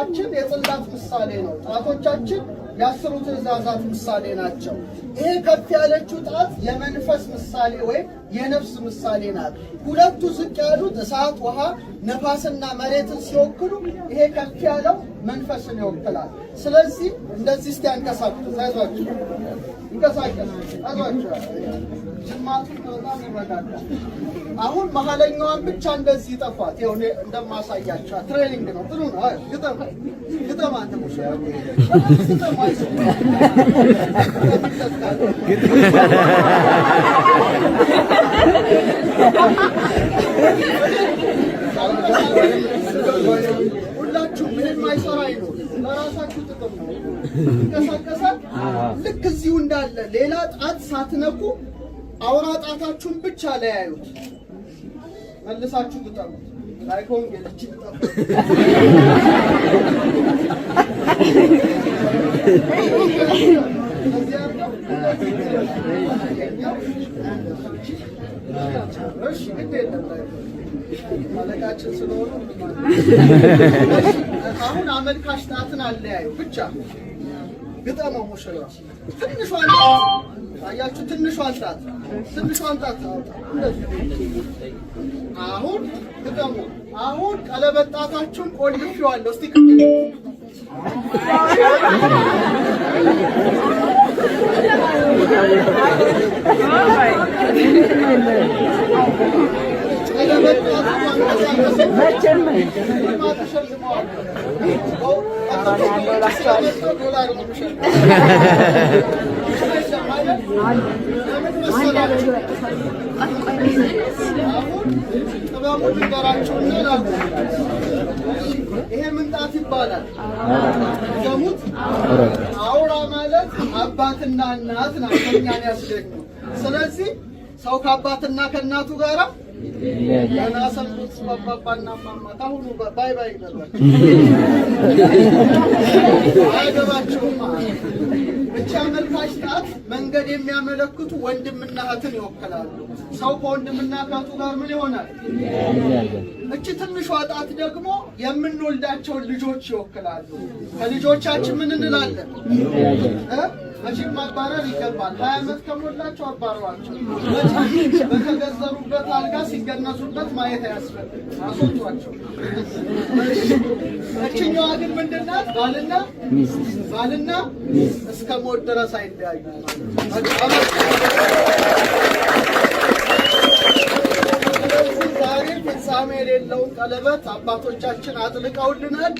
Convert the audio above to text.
ጣታችን የጽላት ምሳሌ ነው። ጣቶቻችን የአስሩ ትእዛዛት ምሳሌ ናቸው። ይሄ ከፍ ያለችው ጣት የመንፈስ ምሳሌ ወይም የነፍስ ምሳሌ ናት። ሁለቱ ዝቅ ያሉት እሳት፣ ውሃ፣ ነፋስና መሬትን ሲወክሉ፣ ይሄ ከፍ ያለው መንፈስን ይወክላል። ስለዚህ እንደዚህ እስቲ አንቀሳቅሱ። አይዟችሁ፣ እንቀሳቀስ፣ አይዟችሁ። ጅማቱ በጣም ይረጋጋል። አሁን መሀለኛዋን ብቻ እንደዚህ ይጠፏት። ይኸው እኔ እንደማሳያቸው training ነው። ጥሩ ነው። አይ ግጠም ግጠም፣ አንተ ሙሽ ግጠም፣ አይዞህ። ሁላችሁ ምንም አይሰራ አይኖር፣ ለራሳችሁ ጥቅም ነው። ይንቀሳቀሳል። ልክ እዚሁ እንዳለ ሌላ ጣት ሳትነኩ አውራ ጣታችሁን ብቻ ለያዩት። መልሳችሁ ግጠሙት። Like ወንጌል እቺ ግጠሙ። እዚህ አድርገው። እሺ፣ ግድ የለም አለቃችን ስለሆኑ። አሁን አመልካች ጣትን አለያዩ ብቻ ግጠመው። ሙሽራ ትንሿን ጣት አያችሁ? ትንሿን ጣት፣ ትንሿን ጣት አውጣ። እንደዚህ አሁን ግጠሙ። አሁን ቀለበት ጣታችሁን ቆልፌዋለሁ። እስቲ ቀለበት ጣቱ አንቀሳቀሱ። ተሸልመዋል። ዶላር ነው የሚሸልመው። ለምን መሰላችሁ? አሁን ጥበቡን ልንገራችሁና ላኩ። ይሄ ምንጣፍ ይባላል። ገሙት። አውራ ማለት አባትና እናት ናቸው እኛን ያስገኙ። ስለዚህ ሰው ከአባትና ከእናቱ ጋራ ገና ሰንቡት። አባባና እማማ ካሁኑ bye bye ይበሏቸው። አያገባቸውም። ብቻ አመልካች ጣት መንገድ የሚያመለክቱ ወንድምና እህትን ይወክላሉ። ሰው ከወንድምና ከእህቱ ጋር ምን ይሆናል? እቺ ትንሿ ጣት ደግሞ የምንወልዳቸውን ልጆች ይወክላሉ። ከልጆቻችን ምን እንላለን? መቼም ማባረር ይገባል። 20 ዓመት ከሞላቸው አባረሯቸው። መቼም በተገዘሩበት አልጋ ሲገነዙበት ማየት አያስፈልግም። አስወጧቸው። እችኛዋ ግን ምንድናት? ባልና ባልና እስከ ሞት ድረስ አይለያዩ። ስለዚህ ዛሬ ፍጻሜ የሌለውን ቀለበት አባቶቻችን አጥልቀውልናል።